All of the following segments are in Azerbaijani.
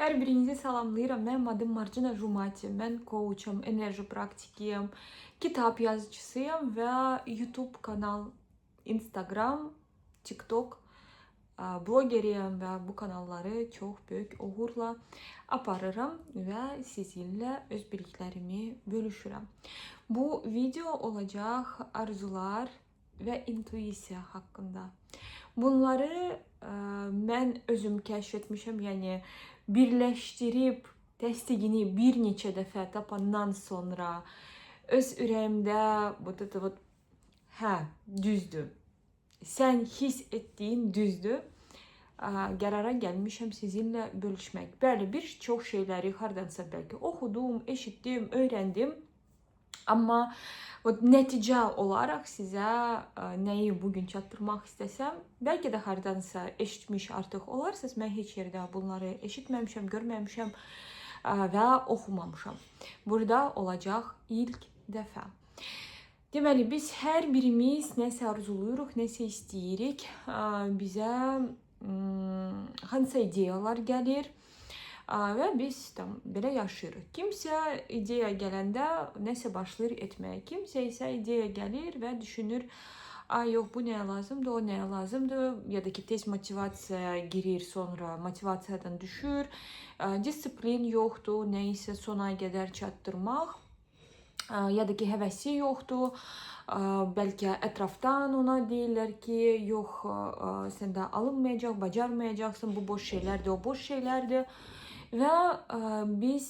Hər birinizi salamlayıram. Mənim adım Marcina Jumati. Mən coacham, enerji praktikiyəm, kitab yazıcısıyam və YouTube kanal, Instagram, TikTok blogeriyəm və bu kanalları çox böyük uğurla aparıram və sizinlə öz biliklərimi bölüşürəm. Bu video olacaq arzular və intuisiya haqqında. Bunları mən özüm kəşf etmişəm, yəni birləşdirib təsdiqini bir neçə dəfə tapandan sonra öz ürəyimdə вот это вот, hə, düzdür. Sən hiss etdiyin düzdür. Qərara gəlmişəm sizinlə bölüşmək. Bəli, bir çox şeyləri hardansa bəlkə oxudum, eşitdim, öyrəndim. Amma вот nəticə olaraq sizə nəyi bu gün çatdırmaq istəsəm, bəlkə də hardansa eşitmiş artıq olarsınız. Mən heç yerdə bunları eşitməmişəm, görməmişəm və oxumamışam. Burada olacaq ilk dəfə. Deməli, biz hər birimiz nəsə arzuluyuruq, nəsə istəyirik. Bizə hansısa ideyalar gəlir. Və biz tam belə yaşayırıq. Kimsə ideya gələndə nəsə başlayır etməyə. Kimsə isə ideya gəlir və düşünür, ay yox, bu nəyə lazımdır, o nəyə lazımdır, ya da ki tez motivasiyaya girir, sonra motivasiyadan düşür. Disiplin yoxdur, nəyisə sona qədər çatdırmaq. Ya da ki həvəsi yoxdur. Bəlkə ətrafdan ona deyirlər ki, yox, səndə alınmayacaq, bacarmayacaqsın, bu boş şeylərdir, o boş şeylərdir. Və biz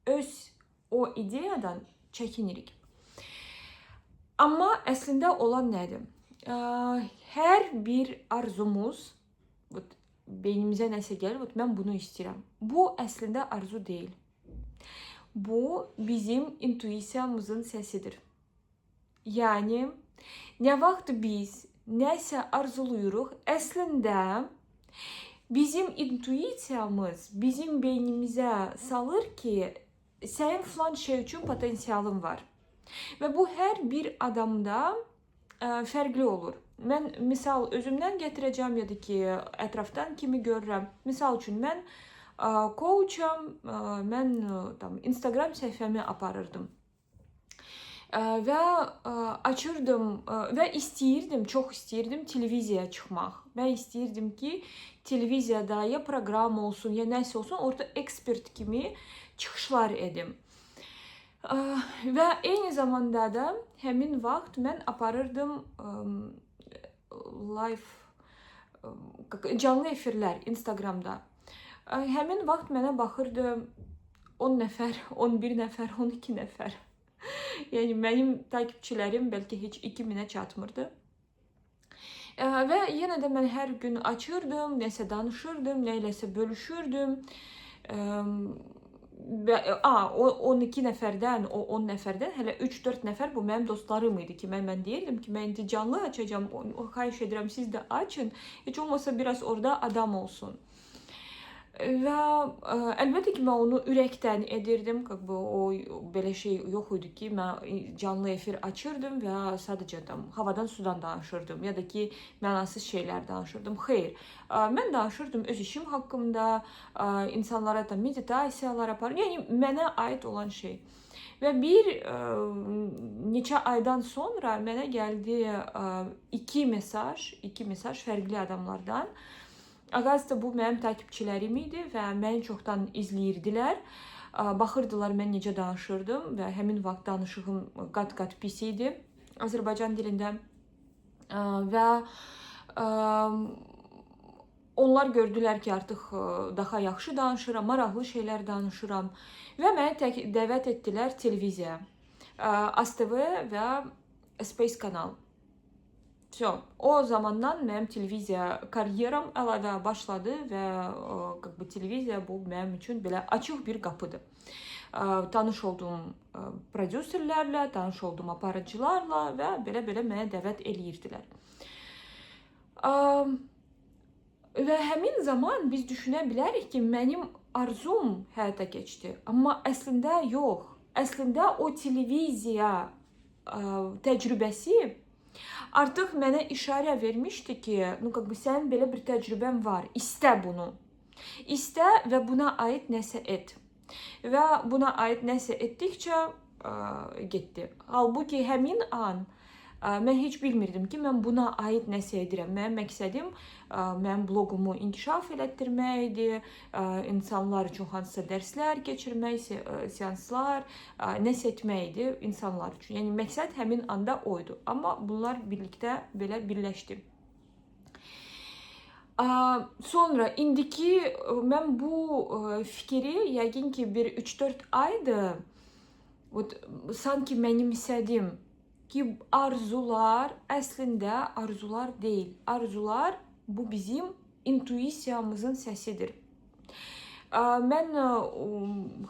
öz o ideyadan çəkinirik. Amma əslində olan nədir? Hər bir arzumuz, вот, beynimizə nəsə gəlir, вот, mən bunu istəyirəm. Bu əslində arzu deyil. Bu bizim intuisiyamızın səsidir. Yəni nə vaxt biz nəsə arzuluyuruq, əslində bizim intuisiyamız bizim beynimizə salır ki, sənin filan şey üçün potensialın var. Və bu hər bir adamda fərqli olur. Mən misal özümdən gətirəcəm ya da ki, ətrafdan kimi görürəm. Misal üçün mən coacham, mən tam Instagram səhifəmi aparırdım. Və açırdım və istəyirdim, çox istəyirdim televiziyaya çıxmaq. Mən istəyirdim ki, televiziyada ya proqram olsun, ya nəsə olsun, orada ekspert kimi çıxışlar edim. Və eyni zamanda da həmin vaxt mən aparırdım live, canlı efirlər Instagramda. Həmin vaxt mənə baxırdı 10 nəfər, 11 nəfər, 12 nəfər. Yəni mənim takipçilərim bəlkə heç 2000-ə çatmırdı. Və yenə də mən hər gün açırdım, nəsə danışırdım, nəyləsə bölüşürdüm. O 12 nəfərdən, o 10 nəfərdən hələ 3-4 nəfər bu mənim dostlarım idi ki, mən deyirdim ki, mən indi canlı açacağam, xahiş edirəm siz də açın, heç olmasa biraz orada adam olsun. Və əlbəttə ki, mən onu ürəkdən edirdim. Как бы o belə şey yox idi ki, mən canlı efir açırdım və sadəcə tam havadan sudan danışırdım ya da ki, mənasız şeylər danışırdım. Xeyr. Mən danışırdım öz işim haqqında, insanlara da meditasiyalar aparırdım. Yəni mənə aid olan şey. Və bir neçə aydan sonra mənə gəldi iki mesaj fərqli adamlardan. Aqasta bu mənim takipçilərim idi və məni çoxdan izləyirdilər. Baxırdılar mən necə danışırdım və həmin vaxt danışığım qat-qat pis idi Azərbaycan dilində. Və onlar gördülər ki, artıq daha yaxşı danışıram, maraqlı şeylər danışıram və məni dəvət etdilər televiziyaya. ASTV və Space kanal. Всё. O zamandan mənim televiziya karyeram əlavə başladı və как бы televiziya bu mənim üçün belə açıq bir qapıdır. Tanış olduğum prodüserlərlə, tanış olduğum aparıcılarla və belə-belə mənə dəvət eləyirdilər. Və həmin zaman biz düşünə bilərik ki, mənim arzum həyata keçdi. Amma əslində yox. Əslində o televiziya təcrübəsi Artıq mənə işarə vermişdi ki, ну, как бы sənin belə bir təcrübən var, istə bunu. İstə və buna aid nəsə et. Və buna aid nəsə etdikcə getdi. Halbuki həmin an mən heç bilmirdim ki, mən buna aid nəsə edirəm. Mənim məqsədim mənim bloqumu inkişaf elətdirmək idi, insanlar üçün hansısa dərslər keçirmək, seanslar, nəsə etmək idi insanlar üçün. Yəni məqsəd həmin anda o idi. Amma bunlar birlikdə belə birləşdi. Sonra indiki mən bu fikri yəqin ki bir 3-4 aydır, вот, sanki mənimsədim ki, arzular əslində arzular deyil. Arzular bu bizim intuisiyamızın səsidir. Mən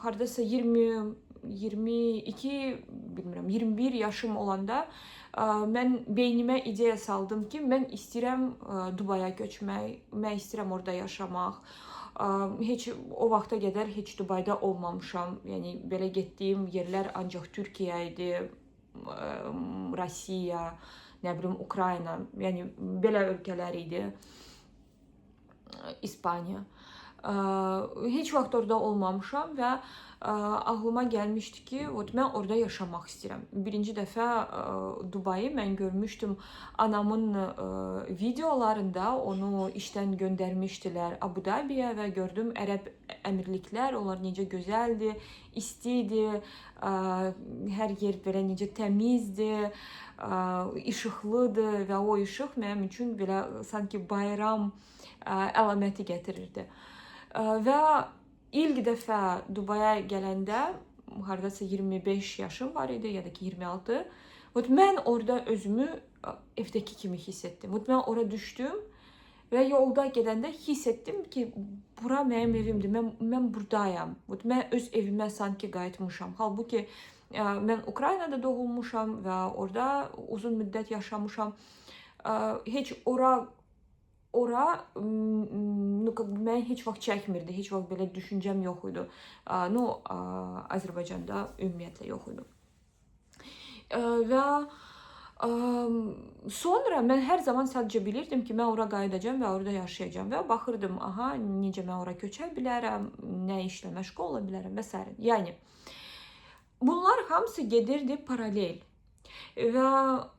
hardasa 20 22, bilmirəm, 21 yaşım olanda mən beynimə ideya saldım ki, mən istəyirəm Dubaya köçmək, mən istəyirəm orada yaşamaq. Heç o vaxta qədər heç Dubayda olmamışam. Yəni belə getdiyim yerlər ancaq Türkiyə idi, Rusiya, nə bilim Ukrayna, yəni belə ölkələr idi. İspaniya. Heç vaxt orada olmamışam və ağlıma gəlmişdi ki, вот, mən orada yaşamaq istəyirəm. Birinci dəfə Dubayı mən görmüşdüm anamın videolarında, onu işdən göndərmişdilər Abu Dabiyə və gördüm Ərəb Əmirliklər, onlar necə gözəldir, isti idi, hər yer belə necə təmizdir, işıqlıdır və o işıq mənim üçün belə sanki bayram əlaməti gətirirdi. Və ilk dəfə Dubaya gələndə hardasa 25 yaşım var idi ya da ki 26. Вот, mən orada özümü evdəki kimi hiss etdim. Вот, mən ora düşdüm və yolda gedəndə hiss etdim ki, bura mənim evimdir. Mən burdayam. Вот, mən öz evimə sanki qayıtmışam. Halbuki mən Ukraynada doğulmuşam və orada uzun müddət yaşamışam. Heç ora ну, как бы məni heç vaxt çəkmirdi, heç vaxt belə düşüncəm yox idi. Ну, Azərbaycanda ümumiyyətlə yox idi. Və sonra mən hər zaman sadəcə bilirdim ki, mən ora qayıdacağam və orada yaşayacağam və baxırdım, aha, necə mən ora köçə bilərəm, nə işlə məşğul ola bilərəm və sairə. Yəni bunlar hamısı gedirdi paralel. Və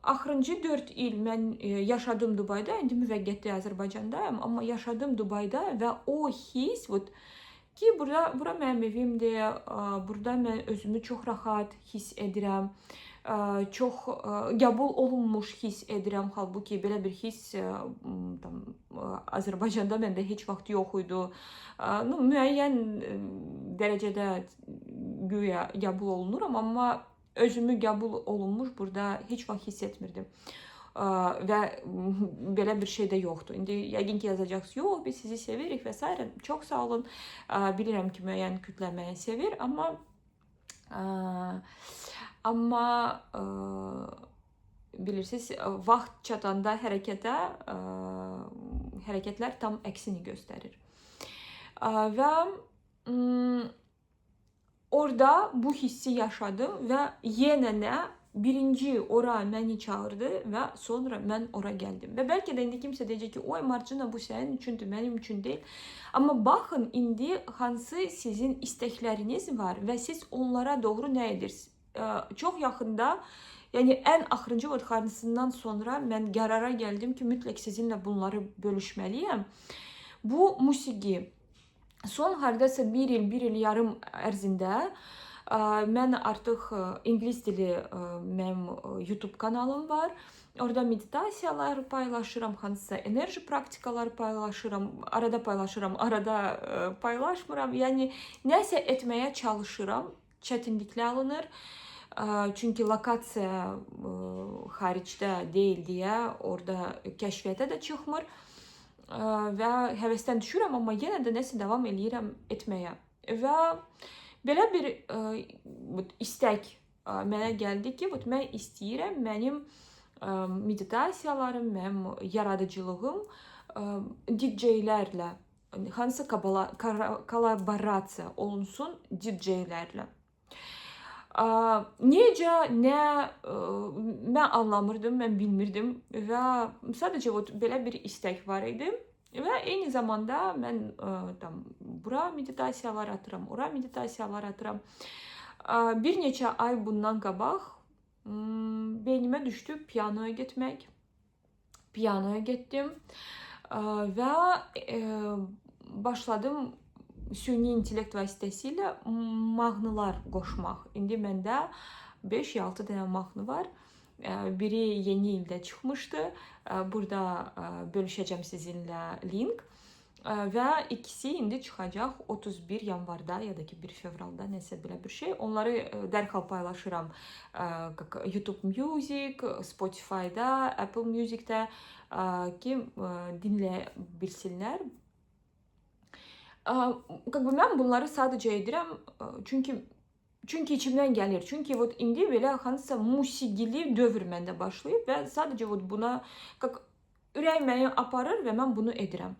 axırıncı 4 il mən yaşadım Dubayda, indi müvəqqəti Azərbaycandayam, amma yaşadım Dubayda və o hiss, вот, ki bura mənim evimdir, burada mən özümü çox rahat hiss edirəm, çox qəbul olunmuş hiss edirəm. Halbuki belə bir hiss tam Azərbaycanda məndə heç vaxt yox idi. Ну, müəyyən dərəcədə güya qəbul olunuram, amma özümü qəbul olunmuş burada heç vaxt hiss etmirdim. Və belə bir şey də yoxdur. İndi yəqin ki yazacaqsınız, yox, biz sizi sevirik və sairə. Çox sağ olun. Bilirəm ki, müəyyən kütlə məni sevir, amma bilirsiniz, vaxt çatanda hərəkətə, hərəkətlər tam əksini göstərir. Və orada bu hissi yaşadım və yenə nə birinci ora məni çağırdı və sonra mən ora gəldim. Və bəlkə də indi kimsə deyəcək ki, oy Marcina, bu sənin üçündür, mənim üçün deyil. Amma baxın indi hansı sizin istəkləriniz var və siz onlara doğru nə edirsiniz? Çox yaxında, yəni ən axırıncı vodxanasından sonra mən qərara gəldim ki, mütləq sizinlə bunları bölüşməliyəm. Bu musiqi. Son hardasa bir il, bir il yarım ərzində mən artıq ingilis dili mənim YouTube kanalım var. Orada meditasiyalar paylaşıram, hansısa enerji praktikaları paylaşıram, arada paylaşıram, arada paylaşmıram. Yəni nəsə etməyə çalışıram, çətinliklə alınır. Çünki lokasiya xaricdə deyil deyə orada kəşfiyyata da çıxmır. Və həvəsdən düşürəm, amma yenə də nəsə davam eləyirəm etməyə. Və belə bir istək mənə gəldi ki, mən istəyirəm mənim meditasiyalarım, mənim yaradıcılığım DJ-lərlə, hansısa kolaborasiya olunsun DJ-lərlə. Necə, nə, mən anlamırdım, mən bilmirdim və sadəcə вот belə bir istək var idi. Və eyni zamanda mən tam bura meditasiyalar atıram, ora meditasiyalar atıram. Bir neçə ay bundan qabaq beynimə düşdü pianoya getmək. Pianoya getdim və başladım süni intellekt vasitəsilə mahnılar qoşmaq. İndi məndə 5-6 dənə mahnı var. Biri yeni ildə çıxmışdı. Burada bölüşəcəm sizinlə link. Və ikisi indi çıxacaq 31 yanvarda ya da ki 1 fevralda, nəsə belə bir şey. Onları dərhal paylaşıram. Как YouTube Music, Spotify-da, Apple Music-də ki dinləyə bilsinlər. Как бы mən bunları sadəcə edirəm, çünki içimdən gəlir. Çünki вот indi belə hansısa musiqili dövr məndə başlayıb və sadəcə вот buna как ürək məni aparır və mən bunu edirəm.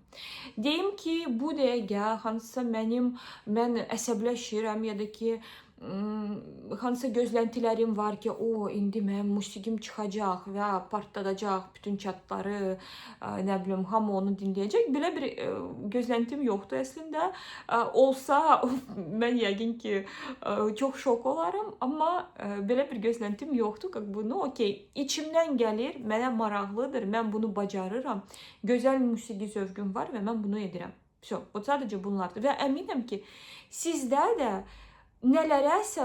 Deyim ki, bu dəqiqə hansısa mən əsəbləşirəm ya da ki hansısa gözləntilərim var ki, o indi mənim musiqim çıxacaq və partladacaq bütün çatları, nə bilim, hamı onu dinləyəcək. Belə bir gözləntim yoxdur əslində. Olsa mən yəqin ki çox şok olaram, amma belə bir gözləntim yoxdur. Как бы, ну, okey, içimdən gəlir, mənə maraqlıdır, mən bunu bacarıram. Gözəl musiqi zövqüm var və mən bunu edirəm. Всё, вот sadəcə bunlardır. Və əminəm ki, sizdə də nələrəsə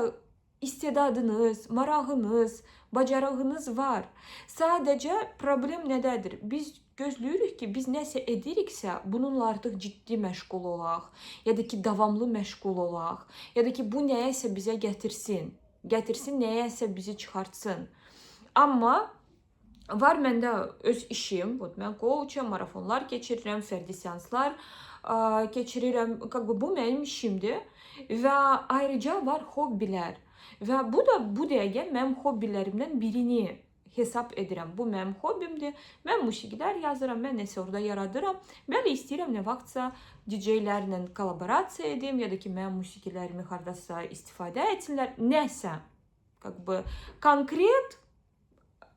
istedadınız, marağınız, bacarığınız var. Sadəcə problem nədədir? Biz gözləyirik ki, biz nəsə ediriksə, bununla artıq ciddi məşğul olaq, ya da ki, davamlı məşğul olaq, ya da ki, bu nəyəsə bizə gətirsin, gətirsin, nəyəsə bizi çıxartsın. Amma var məndə öz işim, вот mən coacham, marafonlar keçirirəm, fərdi seanslar keçirirəm. Как бы bu mənim işimdir və ayrıca var hobbilər. Və bu da bu dəqiqə mənim hobbilərimdən birini hesab edirəm. Bu mənim hobbimdir. Mən musiqilər yazıram, mən nəsə orada yaradıram. Bəli, istəyirəm nə vaxtsa DJ-lərlə kollaborasiya edim, ya da ki, mənim musiqilərimi hardasa istifadə etsinlər. Nəsə, как бы konkret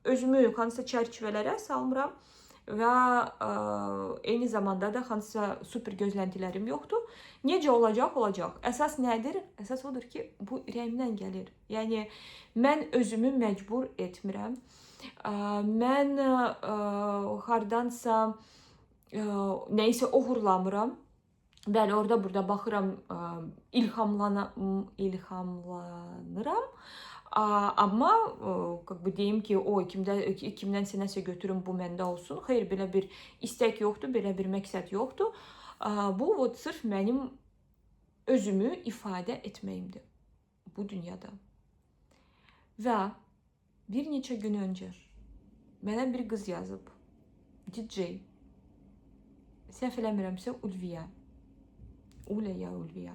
özümü hansısa çərçivələrə salmıram və eyni zamanda da hansısa super gözləntilərim yoxdur. Necə olacaq, olacaq. Əsas nədir? Əsas odur ki, bu ürəyimdən gəlir. Yəni mən özümü məcbur etmirəm. Mən hardansa nəyisə oğurlamıram. Bəli, orada burada baxıram, ilhamlanıram. Amma как бы deyim ki, o kimdənsə nəsə götürüm, bu məndə olsun. Xeyr, belə bir istək yoxdur, belə bir məqsəd yoxdur. Bu вот sırf mənim özümü ifadə etməyimdir bu dünyada. Və bir neçə gün öncə mənə bir qız yazıb. DJ. Səhv eləmirəmsə Ulviya. Uля ya Ulviya.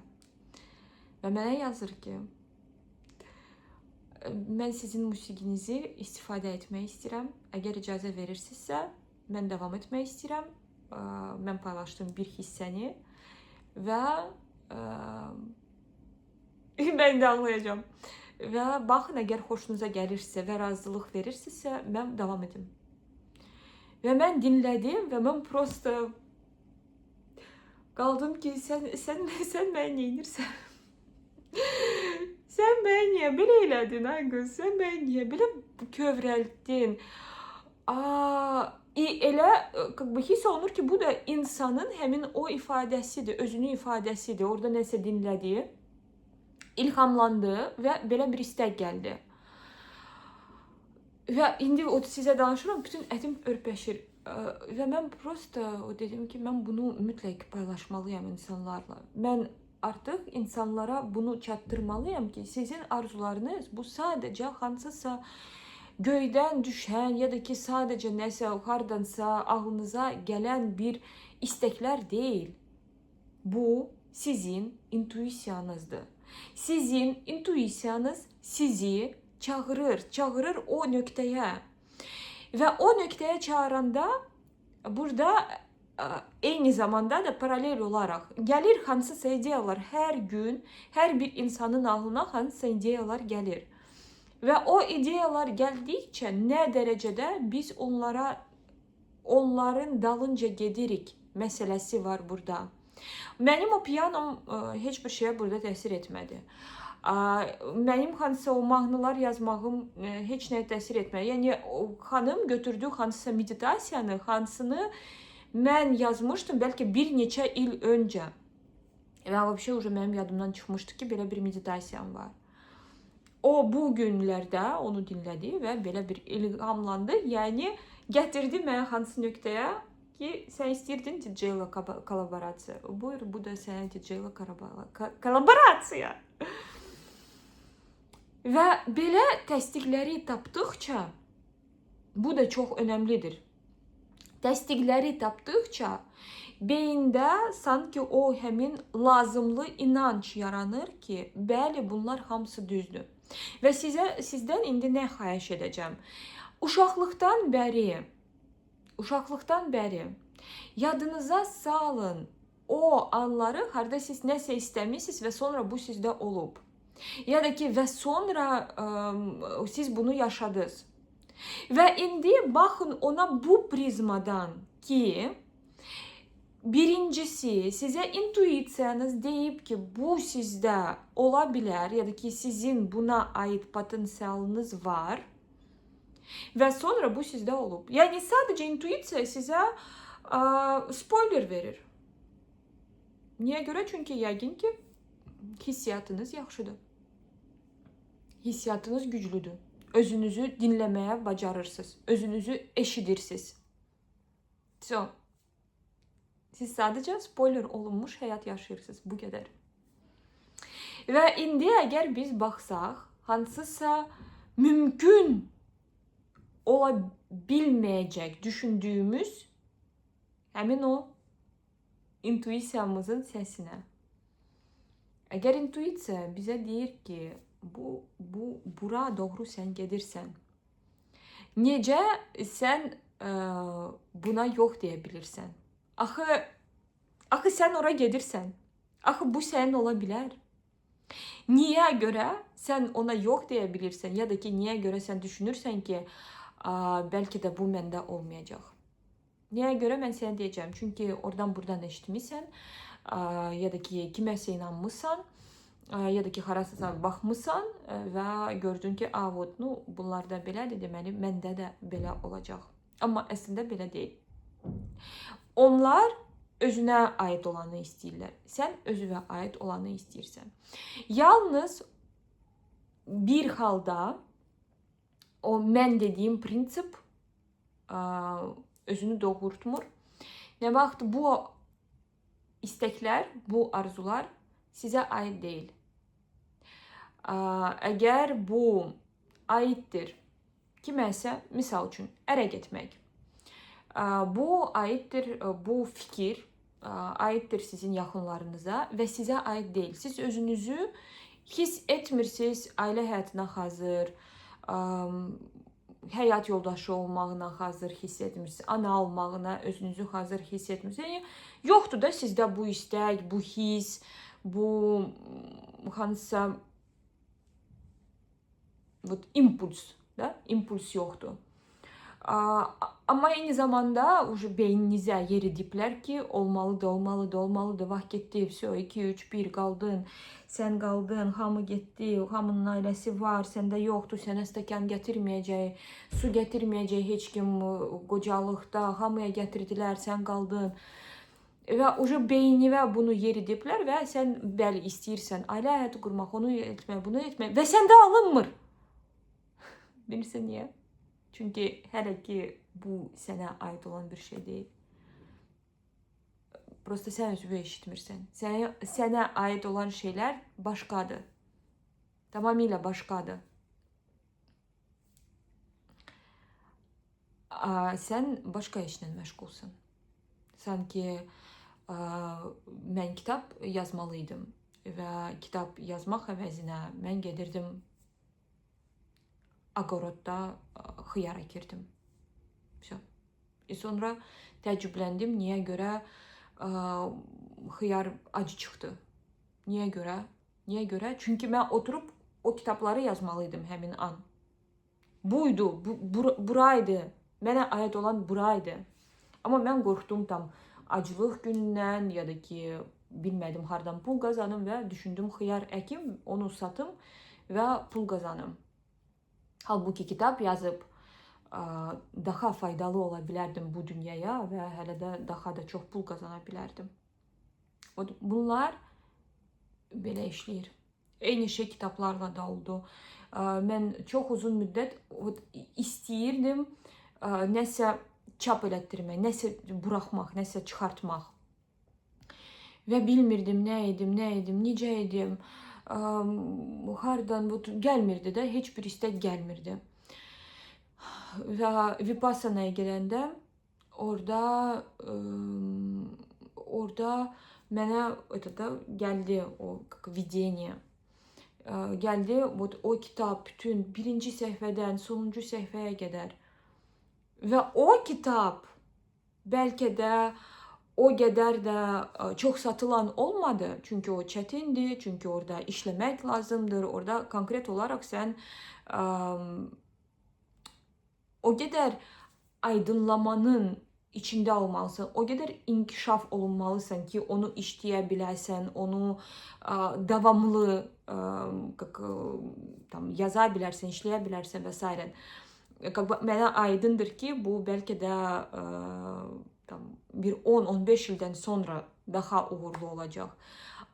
Və mənə yazır ki, mən sizin musiqinizi istifadə etmək istəyirəm. Əgər icazə verirsinizsə, mən davam etmək istəyirəm. Mən paylaşdım bir hissəni və mən də ağlayacağam. Və baxın, əgər xoşunuza gəlirsə və razılıq verirsinizsə, mən davam edim. Və mən dinlədim və mən просто qaldım ki, sən mənə nə edirsən? Sən mənə niyə belə elədin, ay qız? Sən mənə niyə belə kövrəltdin? Elə как бы hiss olunur ki, bu da insanın həmin o ifadəsidir, özünü ifadəsidir. Orada nəsə dinlədi, ilhamlandı və belə bir istək gəldi. Və indi o sizə danışıram, bütün ətim ürpəşir. Və mən просто o dedim ki, mən bunu mütləq paylaşmalıyam insanlarla. Mən artıq insanlara bunu çatdırmalıyam ki, sizin arzularınız bu sadəcə hansısa göydən düşən ya da ki, sadəcə nəsə hardansa ağlınıza gələn bir istəklər deyil. Bu sizin intuisiyanızdır. Sizin intuisiyanız sizi çağırır, çağırır o nöqtəyə. Və o nöqtəyə çağıranda burada Eyni zamanda da paralel olaraq gəlir hansısa ideyalar hər gün, hər bir insanın ağlına hansısa ideyalar gəlir. Və o ideyalar gəldikcə nə dərəcədə biz onların dalınca gedirik məsələsi var burada. Mənim o pianom heç bir şeyə burada təsir etmədi. Mənim hansısa o mahnılar yazmağım heç nəyə təsir etmədi. Yəni o xanım götürdü hansısa meditasiyanı, hansını mən yazmışdım bəlkə bir neçə il öncə. Və вообще уже mənim yadımdan çıxmışdı ki, belə bir meditasiyam var. O bu günlərdə onu dinlədi və belə bir ilhamlandı. Yəni gətirdi məni hansı nöqtəyə ki, sən istəyirdin DJ ilə kolaborasiya. Buyur, bu da sənə DJ ilə kolaborasiya. Və belə təsdiqləri tapdıqca, bu da çox önəmlidir. Təsdiqləri tapdıqca beyində sanki o həmin lazımlı inanc yaranır ki, bəli, bunlar hamısı düzdür. Və sizdən indi nə xahiş edəcəm? Uşaqlıqdan bəri yadınıza salın o anları harda siz nəsə istəmisiniz və sonra bu sizdə olub. Ya da ki, və sonra siz bunu yaşadınız. Və indi baxın ona bu prizmadan ki, birincisi sizə intuisiyanız deyib ki, bu sizdə ola bilər, ya da ki, sizin buna aid potensialınız var və sonra bu sizdə olub. Yəni sadəcə intuisiya sizə spoiler verir. Niyə görə? Çünki yəqin ki, hissiyatınız yaxşıdır. Hissiyatınız güclüdür. Özünüzü dinləməyə bacarırsınız. Özünüzü eşidirsiniz. So, siz sadəcə spoiler olunmuş həyat yaşayırsınız. Bu qədər. Və indi əgər biz baxsaq, hansısa mümkün ola bilməyəcək düşündüyümüz həmin o intuisiyamızın səsinə. Əgər intuisiya bizə deyir ki, bu bura doğru sən gedirsən, necə sən buna yox deyə bilirsən? Axı sən ora gedirsən. Axı bu sənin ola bilər. Niyə görə sən ona yox deyə bilirsən, ya da ki, niyə görə sən düşünürsən ki, bəlkə də bu məndə olmayacaq. Niyə görə mən sənə deyəcəm? Çünki oradan buradan eşitmisən, ya da ki, kiməsə inanmısan, ya da ki, harasasa baxmısan və gördün ki, vot, nu, bunlarda belədir, deməli, məndə də belə olacaq. Amma əslində belə deyil. Onlar özünə aid olanı istəyirlər. Sən özünə aid olanı istəyirsən. Yalnız bir halda o mən dediyim prinsip özünü doğrultmur. Nə vaxt bu istəklər, bu arzular sizə aid deyil. Əgər bu aiddir kiməsə, misal üçün, ərə getmək. Bu aiddir, bu fikir aiddir sizin yaxınlarınıza və sizə aid deyil. Siz özünüzü hiss etmirsiniz, ailə həyatına hazır, həyat yoldaşı olmağına hazır hiss etmirsiniz, ana olmağına özünüzü hazır hiss etmirsiniz. Yəni, yoxdur da sizdə bu istək, bu hiss, bu hansısa impuls, da? İmpuls yoxdur. Amma eyni zamanda уже beyninizə yeridiblər ki, olmalıdır, olmalıdır, olmalıdır, vaxt getdi, vəsə, 2, 3, 1 qaldın, sən qaldın, hamı getdi, hamının ailəsi var, səndə yoxdur, sənə stəkan gətirməyəcək, su gətirməyəcək heç kim qocalıqda, hamıya gətirdilər, sən qaldın. Və уже beyninə bunu yeridiblər və sən bəli istəyirsən ailə həyatı qurmaq, onu etmək, bunu etmək və səndə alınmır. Bilirsən niyə? Çünki hələ ki bu sənə aid olan bir şey deyil. Prosta sən özünü eşitmirsən. Sənə aid olan şeylər başqadır. Tamamilə başqadır. Sən başqa işlə məşğulsan. Sanki mən kitab yazmalıydım və kitab yazmaq əvəzinə mən gedirdim aqorodda xiyar əkirdim. Vəsə. Sonra Təəccübləndim, niyə görə xiyar acı çıxdı. Niyə görə? Niyə görə? Çünki mən oturub o kitabları yazmalıydım həmin an. Buydu, buraydı. Mənə aid olan buraydı. Amma mən qorxdum tam aclıq günündən ya da ki bilmədim hardan pul qazanım və düşündüm xiyar əkim, onu satım və pul qazanım. Halbuki kitab yazıb daha faydalı ola bilərdim bu dünyaya və hələ də daha da çox pul qazana bilərdim. Bunlar belə işləyir. Eyni şey kitablarla da oldu. Mən çox uzun müddət istəyirdim nəsə çap elətdirmək, nəsə buraxmaq, nəsə çıxartmaq. Və bilmirdim nə edim, nə edim, necə edim, hardan bu gəlmirdi də, heç bir istək gəlmirdi. Və Vipassanaya gedəndə orada mənə это да gəldi o как видение. Gəldi вот o kitab bütün birinci səhifədən sonuncu səhifəyə qədər. Və o kitab bəlkə də o qədər də çox satılan olmadı. Çünki o çətindir, çünki orada işləmək lazımdır. Orada konkret olaraq sən o qədər aydınlamanın içində olmalısan, o qədər inkişaf olunmalısan ki, onu işləyə biləsən, onu davamlı как, tam yaza bilərsən, işləyə bilərsən və s. Как бы mənə aydındır ki, bu bəlkə də tam bir 10-15 ildən sonra daha uğurlu olacaq.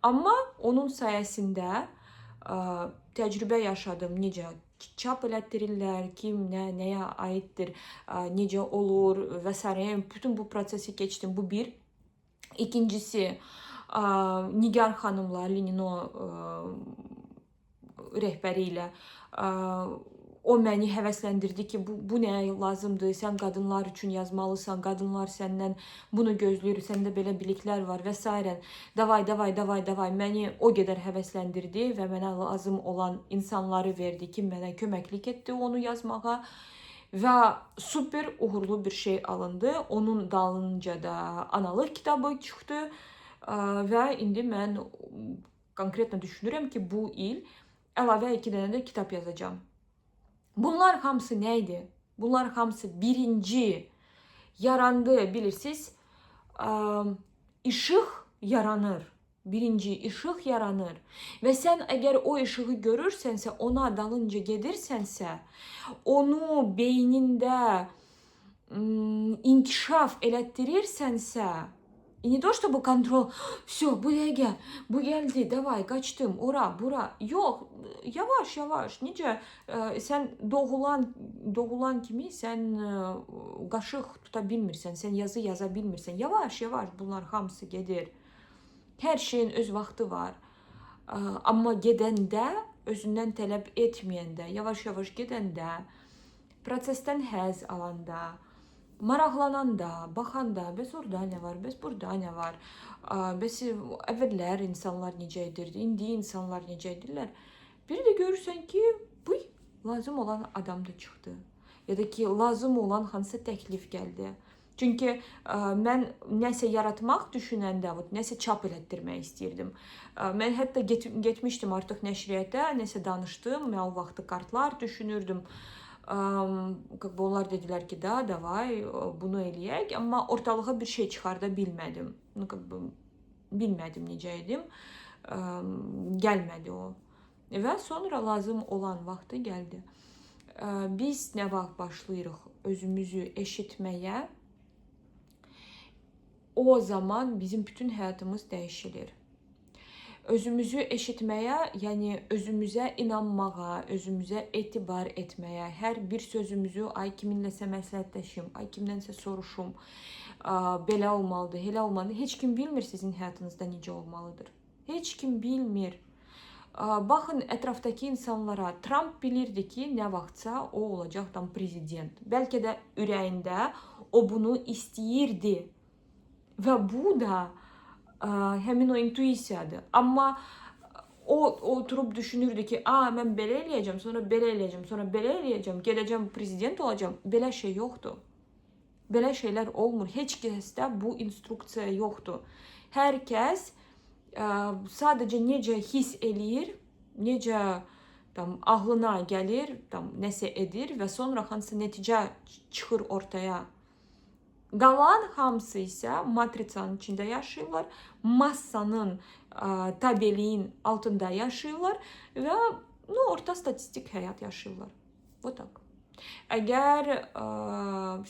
Amma onun sayəsində təcrübə yaşadım, necə çap elətdirirlər, kim nə, nəyə aiddir, necə olur və s. Bütün bu prosesi keçdim. Bu bir. İkincisi, Nigar xanımla, Lenino rəhbəri ilə o məni həvəsləndirdi ki, bu nəyə lazımdır? Sən qadınlar üçün yazmalısan, qadınlar səndən bunu gözləyir, səndə belə biliklər var və s. Davay, davay, davay, davay. Məni o qədər həvəsləndirdi və mənə lazım olan insanları verdi ki, mənə köməklik etdi onu yazmağa və super uğurlu bir şey alındı. Onun dalınca da analıq kitabı çıxdı və indi mən konkretно düşünürəm ki, bu il əlavə 2 dənə də kitab yazacağam. Bunlar hamısı nə idi? Bunlar hamısı birinci yarandı, bilirsiniz. İşıq yaranır. Birinci işıq yaranır. Və sən əgər o işığı görürsənsə, ona dalınca gedirsənsə, onu beynində inkişaf elətdirirsənsə, и не то чтобы контрол, все, bu dəqiqə, bu gəldi, davay, qaçdım, ora, bura. Yox, yavaş, yavaş. Necə sən doğulan kimi sən qaşıq tuta bilmirsən, sən yazı yaza bilmirsən. Yavaş, yavaş bunlar hamısı gedir. Hər şeyin öz vaxtı var. Amma gedəndə, özündən tələb etməyəndə, yavaş-yavaş gedəndə, prosesdən həzz alanda, maraqlananda, baxanda, bəs orada nə var, bəs burada nə var, bəs əvvəllər insanlar necə edirdi, indi insanlar necə edirlər. Bir də görürsən ki, bu lazım olan adam da çıxdı. Ya da ki, lazım olan hansısa təklif gəldi. Çünki mən nəsə yaratmaq düşünəndə, vot, nəsə çap elətdirmək istəyirdim. Mən hətta getmişdim artıq nəşriyyata, nəsə danışdım, mən o vaxtı kartlar düşünürdüm. Как бы onlar dedilər ki, da, davay, bunu eləyək, amma ortalığa bir şey çıxarda bilmədim. Ну, как бы bilmədim necə edim. Gəlmədi o. Və sonra lazım olan vaxtı gəldi. Biz nə vaxt başlayırıq özümüzü eşitməyə, o zaman bizim bütün həyatımız dəyişilir. Özümüzü eşitməyə, yəni özümüzə inanmağa, özümüzə etibar etməyə, hər bir sözümüzü ay kiminləsə məsləhətləşim, ay kimdənsə soruşum, belə olmalıdır, elə olmalıdır. Heç kim bilmir sizin həyatınızda necə olmalıdır. Heç kim bilmir. Baxın ətrafdakı insanlara. Trump bilirdi ki, nə vaxtsa o olacaq tam prezident. Bəlkə də ürəyində o bunu istəyirdi. Və bu da həmin o intuisiyadır. Amma o oturub düşünürdü ki, a mən belə eləyəcəm, sonra belə eləyəcəm, sonra belə eləyəcəm, gedəcəm prezident olacağam. Belə şey yoxdur. Belə şeylər olmur. Heç kəsdə bu instruksiya yoxdur. Hər kəs sadəcə necə hiss eləyir, necə tam ağlına gəlir, tam nəsə edir və sonra hansısa nəticə çıxır ortaya. Qalan hamısı isə matritsanın içində yaşayırlar, massanın tabeliyin altında yaşayırlar və ну, orta statistik həyat yaşayırlar. Вот так. Əgər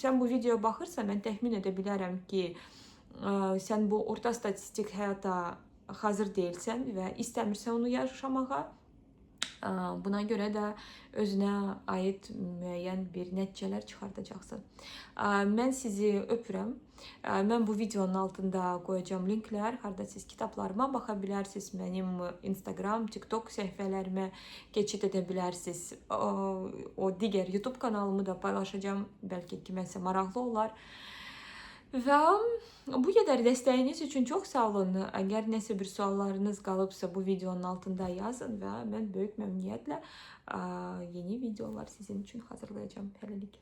sən bu videoya baxırsan, mən təxmin edə bilərəm ki, sən bu orta statistik həyata hazır deyilsən və istəmirsən onu yaşamağa. Buna görə də özünə aid müəyyən bir nəticələr çıxardacaqsan. Mən sizi öpürəm. Mən bu videonun altında qoyacağam linklər, harda siz kitablarıma baxa bilərsiniz, mənim Instagram, TikTok səhifələrimə keçid edə bilərsiniz. O digər YouTube kanalımı da paylaşacağam, bəlkə kiməsə maraqlı olar. Və bu qədər. Dəstəyiniz üçün çox sağ olun. Əgər nəsə bir suallarınız qalıbsa, bu videonun altında yazın və mən böyük məmnuniyyətlə yeni videolar sizin üçün hazırlayacağam. Hələlik.